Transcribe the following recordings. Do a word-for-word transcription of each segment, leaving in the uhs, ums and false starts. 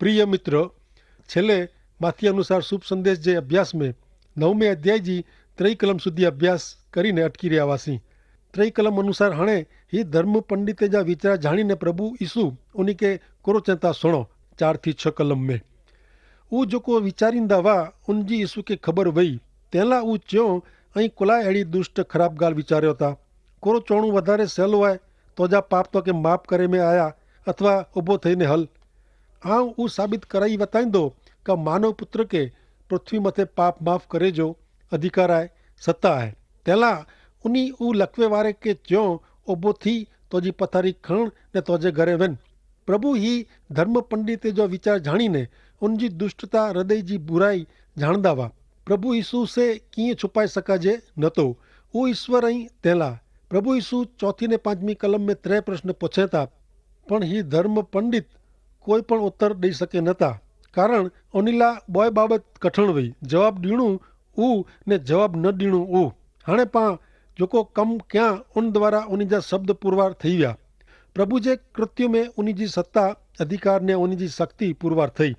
પ્રિય મિત્ર, છેલ્લે માથી અનુસાર શુભ સંદેશ જે અભ્યાસ મેં નવમે અધ્યાય જી ત્રય કલમ સુધી અભ્યાસ કરીને અટકી રહ્યા વાસી. ત્રય કલમ અનુસાર હણે હી ધર્મ પંડિતે જા વિચાર જાણીને પ્રભુ ઈસુ ઉની કે કોરો ચેતા સુણો. ચાર થી છ કલમ મેં ઉજકો વિચારીંદા વા ઉનજી ઈસુ કે ખબર વય. તેલા ઉ ચ્યો, અહીં કોલા એડી દુષ્ટ ખરાબ ગાલ વિચાર્યો તા? કોરો ચોણું વધારે સહેલો આય? તોજા પાપ તો કે માફ કરે મેં આયા, અથવા ઉભો થઈને હલ. આઉં ઉં સાબિત કરાઈ વતાઈંદો કે માનવ પુત્ર કે પૃથ્વી મતે પાપ માફ કરે જો અધિકાર આય, સત્તા આય. તેલા ઉની ઉં લખવે વારે કે ચ્યો, ઉભો થી તોજી પથારી ખણ ને તોજે ઘરે વેન. પ્રભુ હી ધર્મ પંડિતે જો વિચાર જાણીને ઉનજી દુષ્ટતા હૃદય જી બુરાઈ જાણદા વા. પ્રભુ ઈસુ સે કિંય છુપાઈ સકાજે નતો. ઉં ઈસ્વર અહીં તેલા પ્રભુ ઈસુ ચોથી ને પાંચમી કલમ મેં ત્રે પ્રશ્ન પોછેતા. પણ હી ધર્મ પંડિત કોઈ પણ ઉત્તર દઈ શકે નતા. કારણ ઓનીલા બોય બાબત કઠણ વય જવાબ દીણું ઉ ને જવાબ ન દીણું ઉ. હાણે પા જોકો કમ ક્યાં ઉન દ્વારા ઉની જા શબ્દ પુરવાર થઈ વ્યા. પ્રભુ જે કૃત્યો મેં ઉની જી સત્તા અધિકાર ને ઉની જી શક્તિ પુરવાર થઈ,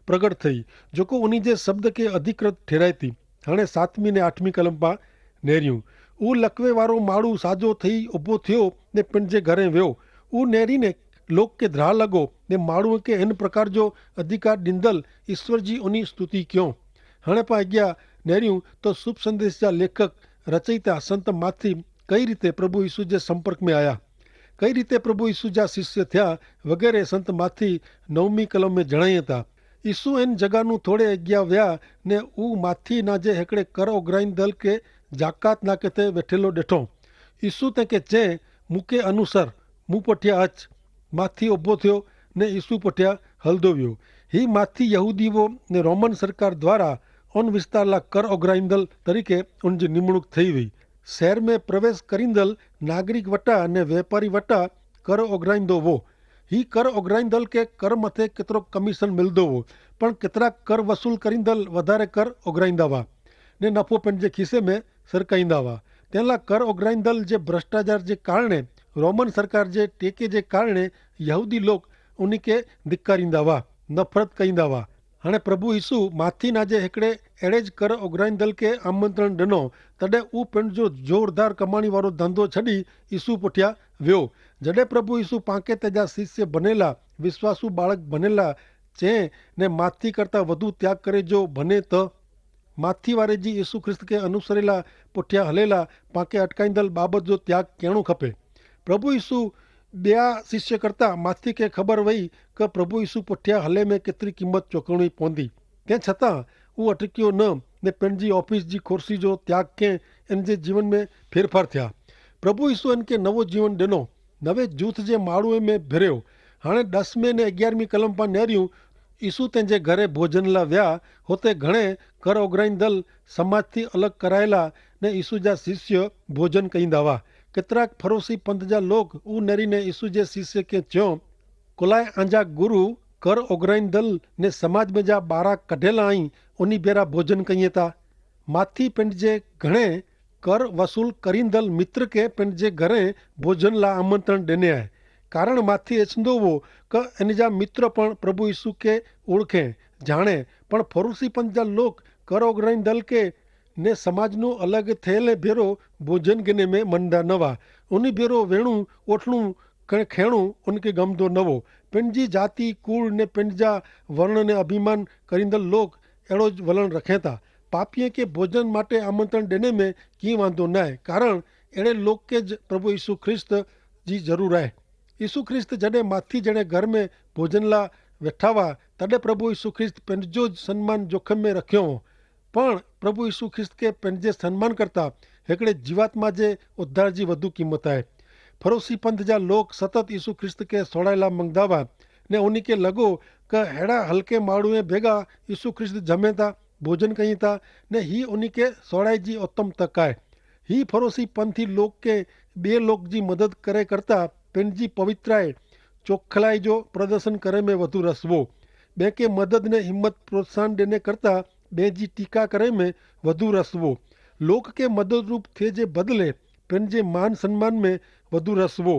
પ્રગટ થઈ, જોકો ઉની જે શબ્દ કે અધિકૃત ઠેરાયતી. હાણે સાતમી ને આઠમી કલમ પા નેર્યું. ઉ લકવે વારો માળુ સાજો થઈ ઉભો થયો ને પંજે ઘરે વ્યો. ઉ નેરી ને લોક કે ધ્રા લગો ને માળુ કે એન પ્રકાર જો અધિકાર દીંદલ ઈસ્વર જી ઉની સ્તુતિ ક્યો. હણે પા અગિયા નેર્યું તો શુભ સંદેશ જા લેખક રચયિતા સંત માથી કઈ રીતે પ્રભુ ઈસુ જે સંપર્ક મેં આયા, કઈ રીતે પ્રભુ ઈસુ જા શિષ્ય થ્યા વગેરે સંત માથી નવમી કલમ મેં જણાયતા. ઈસુ એન જગાનું થોડે અગિયા વ્યા ને ઉ માથી ના જે હેકડે કર ઓગ્રાઈન દલ કે જાકાત ના કેથે વેઠેલો ડેઠો. ઈસુ તે કે ચે મુકે અનુસર, મું પઠ્યા અચ્છ. માથી ઉભો થ્યો ને ઈસુ પઠ્યા હલદો વ્યો. હી માથી યહૂદીવો ને રોમન સરકાર દ્વારા ઉન વિસ્તારલા કર ઓગ્રાઈન દલ તરીકે ઉન જી નિમણૂક થઈ વય. શહેર મેં પ્રવેશ કરીંદલ નાગરિક વટા અને વેપારી વટા કર ઓગરાઈંદો વો. હી કર ઓગરાઈંદલ કે કર મતે કેતરો કમિશન મિલદો વો, પણ કેતરા કર વસૂલ કરીંદલ વધારે કર ઓગરાઈંદા વા ને નફો પેનજે ખિસ્સે મેં સરકાઈંદા વા. તેનલા કર ઓગરાઈંદલ જે ભ્રષ્ટાચાર જે કારણે રોમન સરકાર જે ટેકે જે કારણે યહૂદી લોક ઉની કે ધિક્કારીંદા વા, નફરત કઈંદા વા. હણે પ્રભુ ઈસુ માથી નાજે હેકડ઼ે એડ઼ે જ કર ઓગરાઈંદલ કે આમંત્રણ ડેનો. તદે ઉપને જો જોરદાર કમાણી વારો ધંધો છડી ઈસુ પોઠ્યા વ્યો. જડે પ્રભુ ઈસુ પાંકે તેજા શિષ્ય ભનેલા વિશ્વાસુ બાળક ભનેલા ચે ને માથી કરતા વધુ ત્યાગ કરે જો ભને તો માથી વારે જી ઈસુ ખ્રિસ્ત કે અનુસરેલા પોઠ્યા હલેલા પાંકે અટકાઈંદલ બાબત જો ત્યાગ કેણું ખપે. પ્રભુ ઈસુ બેયા શિષ્ય કરતા માથી કે ખબર વય કે પ્રભુ ઈસુ પોઠ્યા હલે મેં કેતરી કિંમત ચોકણી પોંદી. તે છતાં ઉં અટક્યો ન ને પેનજી ઓફિસ જી ખોરસી જો ત્યાગ કે એન જે જીવન મેં ફેરફાર થયા. પ્રભુ ઈસુ એન કે નવો જીવન ડેનો, નવે જૂથ જે માળુએ મેં ભેર્યો. હાણે દસમે ને અગિયારમી કલમ પા નેર્યું. ઈસુ તે જે ઘરે ભોજન લા વ્યા હોતે ઘણે કર ઓગરાઈંદલ સમાજ થી અલગ કરાયેલા ને ઈસુ જા શિષ્ય ભોજન કઈંદા વા. કેતરાક ફરોશી પંથ જા લોક ઉનેરી ને ઈસુ જે શિષ્ય કે ચ્યો, કોલાએ આંજા ગુરુ કર ઓગરાઈંદલ ને સમાજ મેં જા બારા કઢેલા આઈ ઉની ભેરા ભોજન કઈંતા? માથી પેનજે ઘણે કર વસૂલ કરીંદલ મિત્ર કે પેનજે ઘરે ભોજન લા આમંત્રણ દેને આય. કારણ માથી એચંદો વો કે એન જા મિત્ર પણ પ્રભુ ઈસુ કે ઓળખે જાણે. પણ ફરૂસી પંથ જા લોક કર ઓગરાઈંદલ કે ને સમાજનું અલગ થયેલે ભેરો ભોજન ગને મેં મનદા નવા. ઉની ભેરો વેણું ઓઠણું કે ખેણું ઉનકે ગમદો નવો. પેનજી જાતિ કુળ ને પેનજા વર્ણ ને અભિમાન કરીંદલ લોક એડો જ વલણ રખેતા. પાપીએ કે ભોજન માટે આમંત્રણ દેને મેં કી વાંધો નાય, કારણ એડે લોક કે જ પ્રભુ ઈસુ ખ્રિસ્ત જી જરૂર આય. ઈસુ ખ્રિસ્ત જડે માથી જેણે ઘર મેં ભોજન લા વેઠાવા, તદે પ્રભુ ઈસુ ખ્રિસ્ત પેનજો જ સન્માન જોખમ મેં રખ્યો હો. પણ પ્રભુ ઈસુ ખ્રિસ્ત કે પેનજે સન્માન કરતા હેકડ઼ે જીવાત્મા જે ઉદ્ધાર જી વધુ કિંમત આય. ફરોસી પંથ જા લોક સતત ઈસુ ખ્રિસ્ત કે સોડાયેલા મંગદાવા ને ઉની કે લગો કે હેડા હલકે માળુએ ભેગા ઈસુ ખ્રિસ્ત જમેતા, ભોજન કઈંતા, ને હી ઉની કે સોડાઈ જી ઉત્તમ તક આય. હી ફરોસી પંથી લોક કે બે લોક જી મદદ કરે કરતા પેનજી પવિત્રાએ ચોખલાઈ જો પ્રદર્શન કરે મેં વધુ રસવો. બે કે મદદ ને હિંમત પ્રોત્સાહન દેને કરતા બે જી ટીકા કરે મેં વધુ રસવો. લોક કે મદદરૂપ થે જે બદલે પેનજે માન સન્માન મેં વધુ રસવો.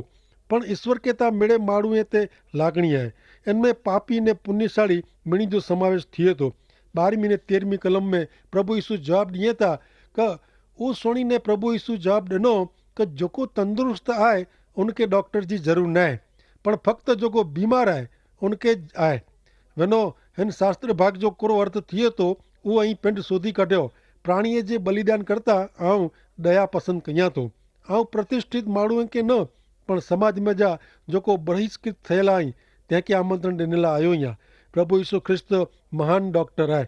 પણ ઈસ્વર કે તા મેળે માળુએ તે લાગણી આય. એન મેં પાપી ને પુણ્યશાળી મિણી જો સમાવેશ થિયે તો. બારમી ને તેરમી કલમ મેં પ્રભુ ઈસુ જવાબ દિયે તા કે ઉસોણી ને પ્રભુ ઈસુ જવાબ દનો કે જોકો તંદુરસ્ત આય ઉનકે ડોક્ટર જી જરૂર નાય, પણ ફક્ત જોકો બીમાર આય ઉનકે આય. વેનો હેન શાસ્ત્ર ભાગ જો કોરો અર્થ થિયે તો ઉ અહીં પેંડ શોધી કાઢ્યો. પ્રાણીએ જે બલિદાન કરતા આઉં દયા પસંદ કહિયા તો. આઉં પ્રતિષ્ઠિત માણું કે ન પણ સમાજ મેં જા જોકો બહિષ્કૃત થયેલા અહીં તેંકે આમંત્રણ દેનેલા આયો હિયા. પ્રભુ ઈસુ ખ્રિસ્ત મહાન ડોક્ટર હૈ.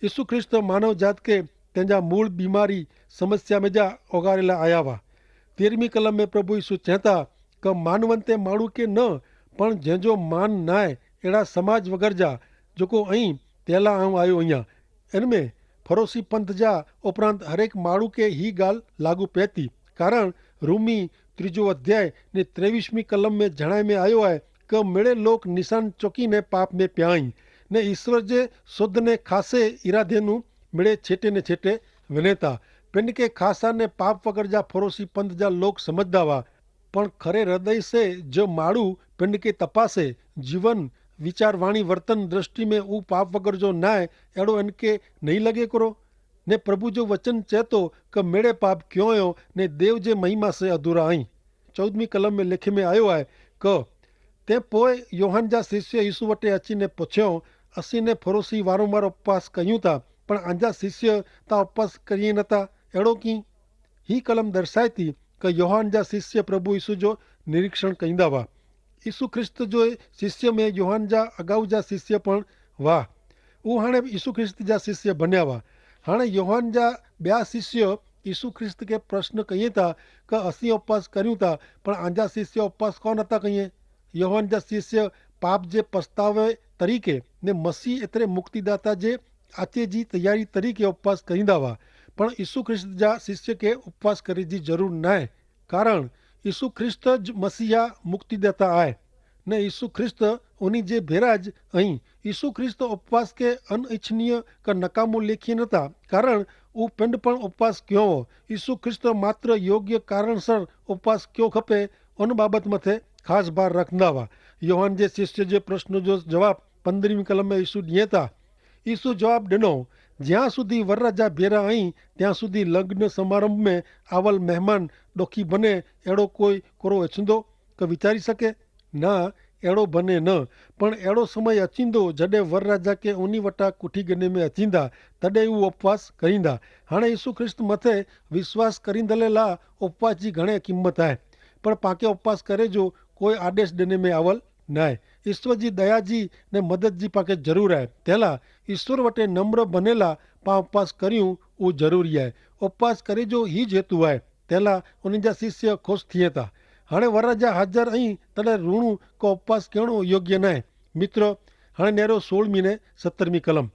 ઈસુ ખ્રિસ્ત માનવ જાત કે તેના મૂળ બીમારી સમસ્યા મેં જા ઓગારેલા આયા વા. તેરમી કલમ મેં પ્રભુ ઈસુ ચેતા કે માનવંતે માણું કે ન પણ જેજો માન નાય એડા સમાજ વગર જા જોકો અહીં તેલા આઉં આયો હિયા. એન મેં ફરોશી પંથ જા ઉપરાંત હરેક માણું કે હી ગાલ લાગુ પેતી. કારણ રૂમી ત્રીજો અધ્યાય ને ત્રેવીસમી કલમ મેં જણાય મેં આયો હૈ કે મેળે લોક નિશાન ચોકી ને પાપ મેં પ્યાઈ ને ઈસવર જે શોધ ને ખાસે ઇરાધે નું મેળે છેટે ને છેટે વેનેતા. પેંડ કે ખાસા ને પાપ વગર જા ફરોશી પંથ જા લોક સમજદા વા. પણ ખરે હૃદય સે જો માડૂ પેંડ કે તપાસે જીવન વિચારવાણી વર્તન દ્રષ્ટિ મેં ઉપાપ વગર જો નાય એડો એન કે નહીં લગે કરો. ને પ્રભુ જો વચન ચેતો કે મેડે પાપ ક્યોંયો ને દેવ જે મહિમા સે અધૂરા અહીં. ચૌદમી કલમ મેં લેખે મેં આયો આય કે તે પોય યોહાન જા શિષ્ય ઈસુ વટે અચી ને પછ્યો, અસી ને ફરોસી વારંવાર ઉપવાસ કહ્યું તા પણ આંજા શિષ્ય તા ઉપવાસ કરીએ નતા એડો કી? હી કલમ દર્શાયતી કે યોહાન જા શિષ્ય પ્રભુ ઈસુ જો નિરીક્ષણ કઈંદા વા. ઈસુ ખ્રિસ્ત જો શિષ્ય મેં યોહાન જા અગાઉ જા શિષ્ય પણ વાહ. ઉહાણે ઈસુ ખ્રિસ્ત જા શિષ્ય ભન્યા વા. હાણે યોહાન જા બ્યા શિષ્ય ઈસુ ખ્રિસ્ત કે પ્રશ્ન કહિયે તા કે અસી ઉપવાસ કર્યું તા પણ આંજા શિષ્ય ઉપવાસ કોન હતા કહિયે? યોહાન જા શિષ્ય પાપ જે પસ્તાવે તરીકે ને મસીહ એતરે મુક્તિદાતા જે આચે જી તૈયારી તરીકે ઉપવાસ કરીંદા વા. પણ ઈસુ ખ્રિસ્ત જા શિષ્ય કે ઉપવાસ કરી જી જરૂર નાય. કારણ ઈસુ ખ્રિસ્ત જ મસીહ મુક્તિદાતા આય. ને ઈસુ ખ્રિસ્ત ઉની જે ભેરા જ અહીં. ઈસુ ખ્રિસ્ત ઉપવાસ કે અનઇચ્છનીય કે નકામો લેખી નતા. કારણ ઉ પિંડ પણ ઉપવાસ ક્યો હો. ઈસુ ખ્રિસ્ત માત્ર યોગ્ય કારણસર ઉપવાસ ક્યો ખપે અન બાબત મતે ખાસ ભાર રાખંદા વા. યોહાન જે શિષ્ય જે પ્રશ્ન જો જવાબ પંદ્રહમી કલમ મેં ઈસુ દિયે તા. ઈસુ જવાબ દેનો, જ્યાં સુધી વરરાજા ભેરા અહીં ત્યાં સુધી લગ્ન સમારંભ મેં આવલ મહેમાન ડોખી બને એડો કોઈ કોરો એછંદો કે વિચારી શકે? ના, એડો બને ન. પણ એડો સમય અચીંદો જડે વરરાજા કે ઉની વટા કુઠી ગને મેં અચીંદા તદે ઉ ઉપવાસ કરીંદા. હાણે ઈસુ ખ્રિસ્ત મતે વિશ્વાસ કરીંદલે લા ઉપવાસ જી ઘણે કિંમત આય. પણ પાંકે ઉપવાસ કરે જો કોઈ આદેશ દેને મેં આવલ નાય. ઈસ્વર જી દયા જી ને મદદ જી પાંકે જરૂર આય. તેલા ઈસ્વર વટે નમ્ર બનેલા પાં ઉપવાસ કર્યું ઉં જરૂરી આય. ઉપવાસ કરે જો હી જ હેતુ આય. તેલા ઉન જા શિષ્ય ખુશ થિયે તા. હાણે વરાજા હાજર અહીં તદે રુણું કો ઉપવાસ કહેણો યોગ્ય નાય. મિત્ર, હાણે નેરો સોળમી ને સત્તરમી કલમ.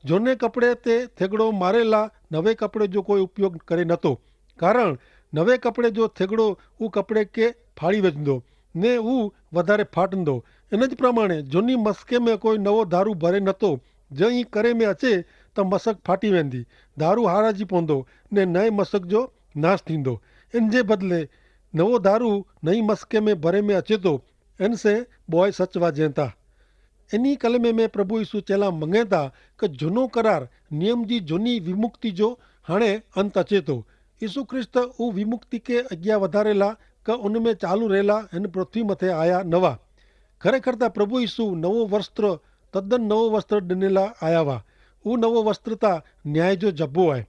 જોને કપડે તે થેગડો મારેલા નવે કપડે જો કોઈ ઉપયોગ કરે નતો. કારણ નવે કપડે જો થેગડો ઉં કપડે કે ફાડી વેચંદો ને ઉં વધારે ફાટંદો. એન જ પ્રમાણે જોની મસકે મેં કોઈ નવો ધારુ ભરે નતો. જે અહીં કરે મેં અચે તો મસક ફાટી વેંદી, ધારુ હારાજી પોંદો ને નય મસક જો નાસ થીંદો. એન જે બદલે નવો ધારુ નય મસકે મેં ભરે મેં અચેતો. એન સે બોય સચવા જેંતા. એની કલમે મેં પ્રભુ ઈસુ ચેલા મંગેતા કે જુનો કરાર નિયમ જી જુની વિમુક્તિ જો હાણે અંત અચેતો. ઈસુ ખ્રિસ્ત ઉં વિમુક્તિ કે અજ્ઞા વધારેલા કે ઉનમેં ચાલુ રહેલા એન પૃથ્વી મતે આયા નવા. ખરેખર તા પ્રભુ ઈસુ નવો વસ્ત્ર તદ્દન નવો વસ્ત્ર ડનેલા આયા વા. ઉં નવો વસ્ત્ર તા ન્યાય જો જબ્બો આય.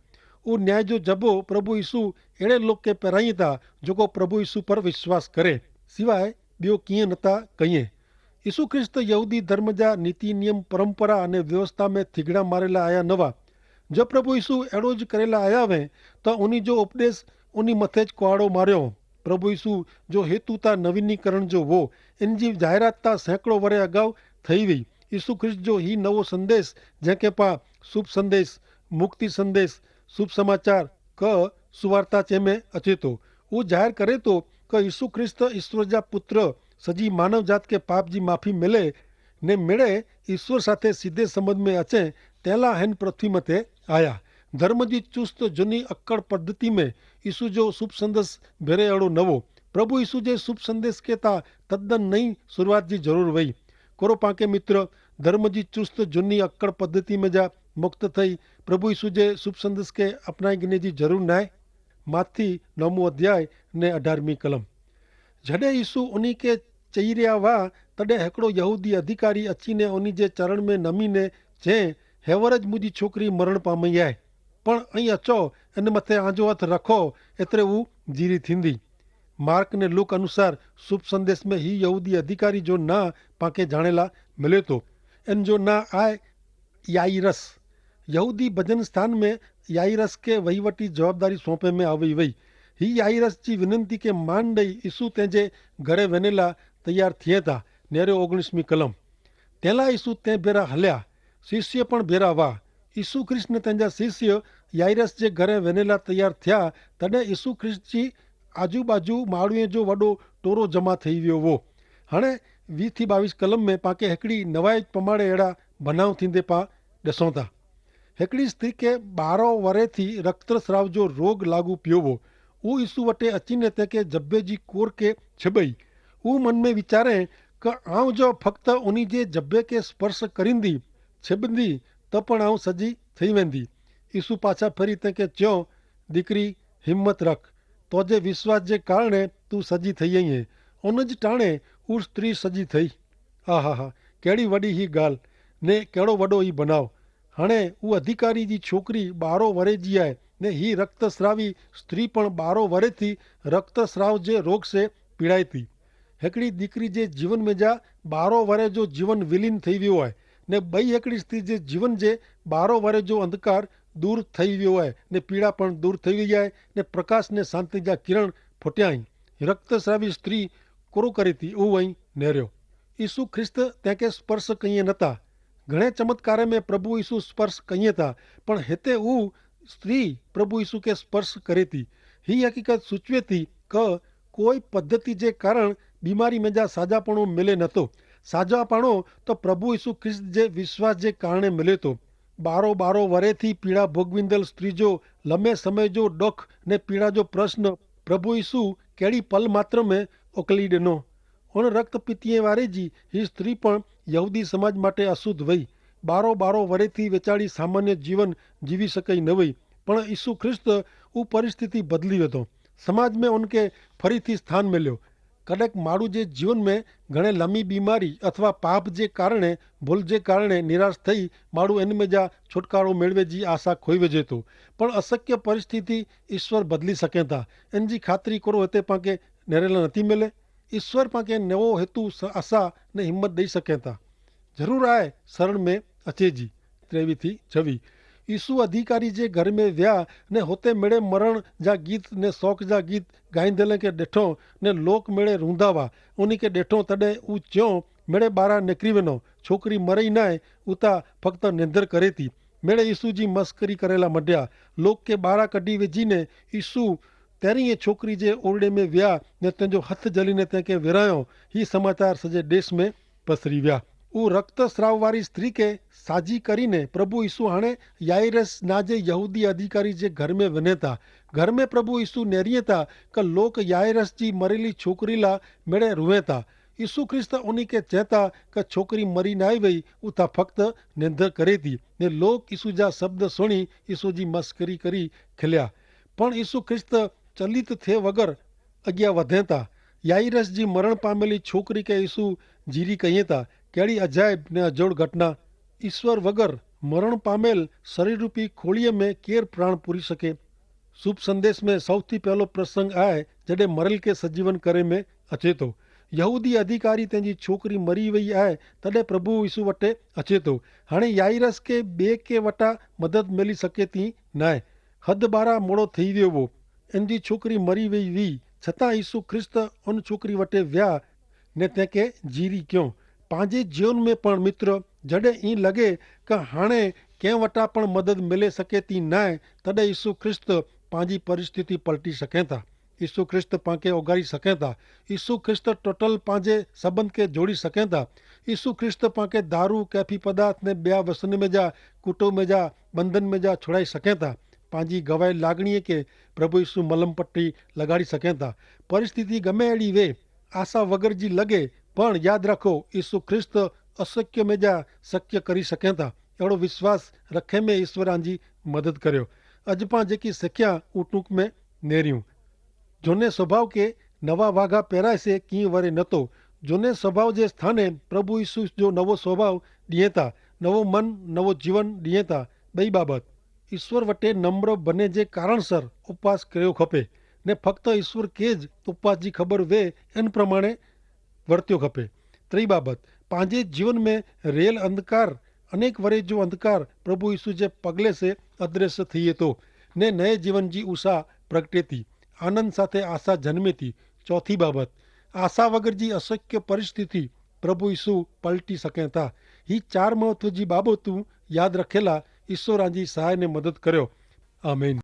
ઉં ન્યાય જો જબ્બો પ્રભુ ઈસુ એડે લોકે પેરાઈ તા જોકો પ્રભુ ઈસુ પર વિશ્વાસ કરે સિવાય બ્યો કિંય નતા કહિયે. ઈસુ ખ્રિસ્ત યહૂદી ધર્મ જા નીતિ નિયમ પરંપરા અને વ્યવસ્થા મેં થીગડા મારેલા આયા નવા. જો પ્રભુ ઈસુ એડો જ કરેલા આયા વે તો ઉની જો ઉપદેશ ઉની મતે જ કોહાડો માર્યો. પ્રભુ ઈસુ જો હેતુ તા નવીનીકરણ જો વો એન જી જાહેરાત તા સેંકડો વરે અગાઉ થઈ વય. ઈસુ ખ્રિસ્ત જો હી નવો સંદેશ જેંકે પા શુભ સંદેશ, મુક્તિ સંદેશ, શુભ સમાચાર ક સુવાર્તા ચેમે અચેતો. ઉં જાહેર કરે તો કે ઈસુ ખ્રિસ્ત ઈસ્વર જા પુત્ર સજી માનવ જાત કે પાપ જી માફી મેલે ને મેળે ઈસ્વર સાથે સીધે સંબંધ મેં અચે તેલા હેન પૃથ્વી મતે આયા. ધર્મ જી ચુસ્ત જુની અક્કડ પદ્ધતિ મેં ઈસુ જો શુભ સંદેશ ભેરે એડો નવો. પ્રભુ ઈસુ જે શુભ સંદેશ કે તા તદ્દન નઈ શરૂઆત જી જરૂર વય. કોરો પાંકે મિત્ર, ધર્મ જી ચુસ્ત જુની અક્કડ પદ્ધતિ મેં જા મુક્ત થઈ પ્રભુ ઈસુ જે શુભ સંદેશ કે અપનાઈ ગિને જી જરૂર નાય. માથી નવમું અધ્યાય ને અઢારમી કલમ. જડે ઈસુ ઉની કે ચહી રહ્યા વા, તદે હેકડો યહૂદી અધિકારી અચ્છી ને ઉની જે ચરણ મેં નમી ને ચે, હેવર જ મુજી છોકરી મરણ પામઈ આય. પણ અહીં અચો, અને મતે આંજો હથ રખો, એતરે ઉં જીરી થીંદી. માર્ક ને લૂક અનુસાર શુભ સંદેશ મેં હી યહૂદી અધિકારી જો ના પાંકે જાણેલા મિલે તો. એન જો ના આય યાઈરસ. યહૂદી ભજન સ્થાન મેં યાઈરસ કે વહીવટી જવાબદારી સોંપે મેં આવી વય. હી યાઈરસ જી વિનંતી કે માન દઈ ઈસુ તેજે ઘરે વેનેલા તૈયાર થિયે તા. નેરે ઓગણીસમી કલમ. તેલા ઈસુ તે ભેરા હલ્યા, શિષ્ય પણ ભેરા વા. ઈસુ ખ્રિસ્ત ને તેજા શિષ્ય યાઈરસ જે ઘરે વેનેલા તૈયાર થ્યા. તને ઈસુ ખ્રિસ્ત જી આજુબાજુ માળુએ જો વડો ટોરો જમા થઈ વ્યો વો. હણે વીસ થી બાવીસ કલમ મેં પાંકે હેકડી નવાઈ પમાડે એડા ભનાવ થીંદે પા દસોતા. હેકડી સ્ત્રી કે બારો વરે થી રક્તસ્રાવ જો રોગ લાગુ પ્યોવો. ઉ ઈસુ વટે અચીને તેંકે જબ્બે જી કોર કે છબઈ. ઉ મન મેં વિચારે કે આઉં જો ફક્ત ઉની જે જબ્બે કે સ્પર્શ કરીંદી છબંદી, તો પણ આઉં સજી થઈ વેંદી. ઈસુ પાછા ફરી તેંકે ચ્યો, દીકરી, હિંમત રખ. તો જે વિશ્વાસ જે કારણે તું સજી થઈ હૈ. ઉન જ ટાણે ઉ સ્ત્રી સજી થઈ. આહાહા, કેડી વડી હી ગાલ, ને કેડો વડો હી બનાવ. હણે ઉ અધિકારી જી છોકરી બારો વરે જી આય, ને હી રક્તસ્રાવી સ્ત્રી પણ બારો વરે થી રક્તસ્રાવ જે રોગ સે પીડાયતી. હેકડી દીકરી જે જીવન મેં જા બારો વરે જો જીવન વિલીન થઈ વ્યો આય, ને બઈ હેકડી સ્ત્રી જે જીવન જે બારો વરે જો અંધકાર દૂર થઈ વ્યો આય, ને પીડા પણ દૂર થઈ વ્યો આય, ને પ્રકાશ ને શાંતિ જા કિરણ ફોટ્યા હી. રક્તસ્રાવી સ્ત્રી કોરો કરે તી ઉ અહીં નેર્યો. ઈસુ ખ્રિસ્ત તેંકે સ્પર્શ કહિયે નતા. ઘણે ચમત્કારે મેં પ્રભુ ઈસુ સ્પર્શ કહિયે તા, પણ હેતે ઉ સ્ત્રી પ્રભુ ઈસુ કે સ્પર્શ કરે તી. હી હકીકત સૂચવે તી કે કોઈ પદ્ધતિ જે કારણ બીમારી મેં જા સાજાપણો મિલે નતો. સાજાપણો તો પ્રભુ ઈસુ ખ્રિસ્ત જે વિશ્વાસ જે કારણે મિલે તો. બારો બારો વરે થી પીડા ભોગવિંદલ સ્ત્રી જો લમે સમય જો ડોખ ને પીડા જો પ્રશ્ન પ્રભુ ઈસુ કેડી પલ માત્ર મેં ઓકલી દેનો. ઉન રક્ત પિતિએ વારે જી હી સ્ત્રી પણ યહૂદી સમાજ માટે અશુદ્ધ વય. બારો બારો વરે થી વેચાડી સામાન્ય જીવન જીવી શકાઈ ન વય. પણ ઈસુ ખ્રિસ્ત ઉપ પરિસ્થિતિ બદલી વેતો. સમાજ મેં ઉનકે ફરી થી સ્થાન મેલ્યો. કદક માડૂ જે જીવન મેં ઘણે લમી બીમારી અથવા પાપ જે કારણે ભૂલ જે કારણે નિરાશ થઈ માડૂ એન મેં જા છુટકારો મેળવે જી આશા ખોઈ વેજે તો. પણ અશક્ય પરિસ્થિતિ ઈસ્વર બદલી સકેતા. એન જી ખાતરી કરો હતે પાંકે નેરેલા નથી મેલે. ઈસ્વર પાંકે નવો હેતુ આશા ને હિંમત દઈ સકેતા. જરૂર આય સરણ મેં અચેજી. ત્રેવી થી છવી. ઈસુ અધિકારી જે ઘર મેં વ્યા ને હોતે મેળે મરણ જા ગીત ને શોક જા ગીત ગાઈંદલે કે દેઠો ને લોક મેળે રૂંધાવા ઉની કે દેઠો તદે ઉ ચ્યો મેળે બારા નેકરી વેનો. છોકરી મરઈ નાય ઉતા ફક્ત નેંધર કરે તી. મેળે ઈસુ જી મસ્કરી કરેલા મડ્યા. લોક કે બારા કઢી વેજી ને ઈસુ તેરી એ છોકરી જે ઓરડે મેં વ્યા ને તેનો હથ જલી ને તેંકે વેરાયો. હી સમાચાર સજે દેશ મેં પસરી વ્યા. ઉ રક્તસ્રાવ વારી સ્ત્રી કે સાજી કરી ને પ્રભુ ઈસુ હાણે યાઈરસ ના જે યહૂદી અધિકારી જે ઘર મેં વને તા. ઘર મેં પ્રભુ ઈસુ નેરી તા કે લોક યાઈરસ જી મરેલી છોકરી લા મેળે રુવે તા. ઈસુ ખ્રિસ્ત ઉની કે ચેતા કે છોકરી મરી નાઈ વય ઉતા ફક્ત નેંધર કરે તી. ને લોક ઈસુ જા શબ્દ સુણી ઈસુ જી મસ્કરી કરી ખેલ્યા. પણ ઈસુ ખ્રિસ્ત ચલિત થે વગર અગિયા વધેતા. યાઈરસ જી મરણ પામેલી છોકરી કે ઈસુ જીરી કહિયે તા. કેડી અજાયબ ને અજોડ ઘટના. ઈસ્વર વગર મરણ પામેલ શરીરરૂપી ખોળીએ મેં કેર પ્રાણ પૂરી શકે? શુભ સંદેશ મેં સૌથી પહેલો પ્રસંગ આય જડે મરેલ કે સજીવન કરે મેં અચેતો. યહૂદી અધિકારી તેની છોકરી મરી વય આય તદે પ્રભુ ઈસુ વટે અચેતો. હાણે યાઈરસ કે બે કે વટા મદદ મેલી શકે તી નાય. હદ બારા મોડો થઈ વ્યો વો. એન જી છોકરી મરી વય વી. છતાં ઈસુ ખ્રિસ્ત અન છોકરી વટે વ્યા ને તેંકે જીરી ક્યો. પાંજે જીવન મેં પણ મિત્ર, જડે ઈ લગે કે હાણે કેં વટા પણ મદદ મેલે સકે તી નાય, તદે ઈસુ ખ્રિસ્ત પાંજી પરિસ્થિતિ પલટી સકે તા. ઈસુ ખ્રિસ્ત પાંકે ઓગારી સકે તા. ઈસુ ખ્રિસ્ત ટોટલ પાંજે સંબંધ કે જોડી સકે તા. ઈસુ ખ્રિસ્ત પાંકે દારૂ કૈફી પદાર્થ ને બ્યા વસન મેં જા કુટો મેં જા બંધન મેં જા છોડાઈ સકે તા. પાંજી ગવાઈ લાગણીએ કે પ્રભુ ઈસુ મલમ પટ્ટી લગાડી સકે તા. પરિસ્થિતિ ગમે એડી વે આશા વગર જી લગે, પણ યાદ રાખો, ઈસુ ખ્રિસ્ત અસક્ય મેં જા સક્ય કરી શકેતા એડો વિશ્વાસ રખે મેં ઈશ્વર આંજી મદદ કર્યો. અજ પાં જેકી શક્યા ઉં ટૂંક મેં નેર્યું. જોને સ્વભાવ કે નવા વાઘા પેરાય સે કિંય વરે નતો. જોને સ્વભાવ જે સ્થાને પ્રભુ ઈસુ જો નવો સ્વભાવ દિયેતા, નવો મન, નવો જીવન દિયેતા. બઈ બાબત, ઈસ્વર વટે નમ્ર બને જે કારણસર ઉપવાસ કર્યો ખપે, ને ફક્ત ઈસ્વર કે જ ઉપવાસ જી ખબર વે એન પ્રમાણે વર્ત્યો ખપે. ત્રિ બાબત, પાંજે જીવન મેં રેલ અંધકાર, અનેક વરે જો અંધકાર પ્રભુ ઈસુ જે પગલે સે અદ્રશ્ય થઈએ તો, ને નયે જીવન જી ઉષા પ્રગટેતી, આનંદ સાથે આશા જન્મેતી. ચોથી બાબત, આશા વગર જી અશક્ય પરિસ્થિતિ પ્રભુ ઈસુ પલટી શકેતા. હી ચાર મહત્વ જી બાબતો યાદ રખેલા. ઈસુ રાજી સહાય ને મદદ કર્યો. આમેન.